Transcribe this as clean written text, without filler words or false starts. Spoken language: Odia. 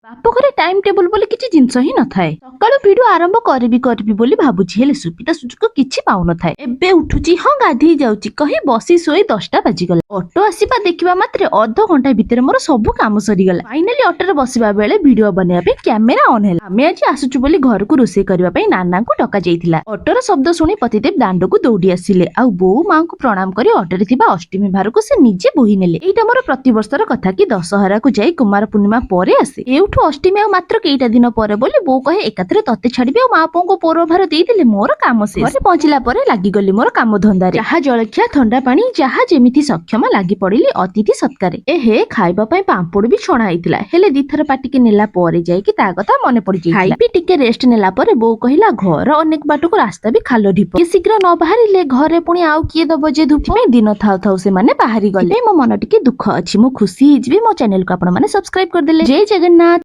ବାପ ଘରେ ଟାଇମ ଟେବୁଲ ବୋଲି କିଛି ଜିନିଷ ହିଁ ନଥାଏ। ସକାଳୁ ଭିଡିଓ ଆରମ୍ଭ କରିବି କରିବି ବୋଲି ଭାବୁଛି, ହେଲେ ସୁବିଧା ସୁଯୋଗ କିଛି ପାଉନଥାଏ। ଏବେ ଉଠୁଛି, ହଁ ଗାଧେଇ ଯାଉଛି କହି ବସି ଶୋଇ 10ଟା ବାଜିଗଲା। ଅଟୋ ଆସିବା ଦେଖିବା ମାତ୍ରେ ଅଧଘଣ୍ଟା ଭିତରେ ମୋର ସବୁ କାମ ସରିଗଲା। ଫାଇନାଲି ଅଟୋରେ ବସିବା ବେଳେ ଭିଡିଓ ବନେଇବା ପାଇଁ କ୍ୟାମେରା ଅନ୍ ହେଲା। ଆମେ ଆଜି ଆସୁଛୁ ବୋଲି ଘରକୁ ରୋଷେଇ କରିବା ପାଇଁ ନାନାଙ୍କୁ ଡକା ଯାଇଥିଲା। ଅଟୋର ଶବ୍ଦ ଶୁଣି ପତିଦେବ ଦାଣ୍ଡକୁ ଦୌଡ଼ି ଆସିଲେ ଆଉ ବୋଉ ମାଙ୍କୁ ପ୍ରଣାମ କରି ଅଟୋରେ ଥିବା ଅଷ୍ଟମୀ ଭାରକୁ ସେ ନିଜେ ବୋହି ନେଲେ। ଏଇଟା ମୋର ପ୍ରତିବର୍ଷର କଥା କି ଦଶହରାକୁ ଯାଇ କୁମାର ପୂର୍ଣ୍ଣିମା ପରେ ଆସେ। ଏଉଠୁ ଅଷ୍ଟମୀ ଆଉ ମାତ୍ର କେଇଟା ଦିନ ପରେ ବୋଲି ବୋଉ କହେ, ଏକାଥରେ ତତେ ଛାଡିବି ଆଉ ମା ପୁଅଙ୍କୁ ପୌର ଭାର ଦେଇଦେଲେ ମୋର କାମ ଶେଷ। ଘରେ ପହଞ୍ଚିଲା ପରେ ଲାଗିଗଲି ମୋର କାମ ଧନ୍ଦାରେ। ଯାହା ଜଳଖିଆ, ଥଣ୍ଡା ପାଣି, ଯାହା ଯେମିତି ସକ୍ଷମ ଲାଗି ପଡିଲି ଅତିଥି ସତ୍କାରେ। ଏହେ, ଖାଇବା ପାଇଁ ପାମ୍ପଡ଼ ବି ଛଣା ହେଇଥିଲା, ହେଲେ ଦିଥର ପାଟିକି ନେଲା ପରେ ଯାଇକି ତା କଥା ମନେ ପଡିଯାଇଥିଲା। ଖାଇ ପିଇ ଟିକେ ରେଷ୍ଟ ନେଲା ପରେ ବୋଉ କହିଲା, ଘର ଅନେକ ବାଟକୁ ରାସ୍ତା ବି ଖାଲ ଢିପ, ଟିକେ ଶୀଘ୍ର ନ ବାହାରିଲେ ଘରେ ପୁଣି ଆଉ କିଏ ଦବ ଯେ ଧୂପ। ଦିନ ଥାଉ ଥାଉ ସେମାନେ ବାହାରି ଗଲେ, ମୋ ମନ ଟିକେ ଦୁଃଖ ଅଛି। ମୁଁ ଖୁସି ହେଇଯିବି ମୋ ଚ୍ୟାନେଲକୁ ଆପଣ ମାନେ ସବସ୍କ୍ରାଇବ କରିଦେଲେ। ଜୟ ଜଗନ୍ନାଥ।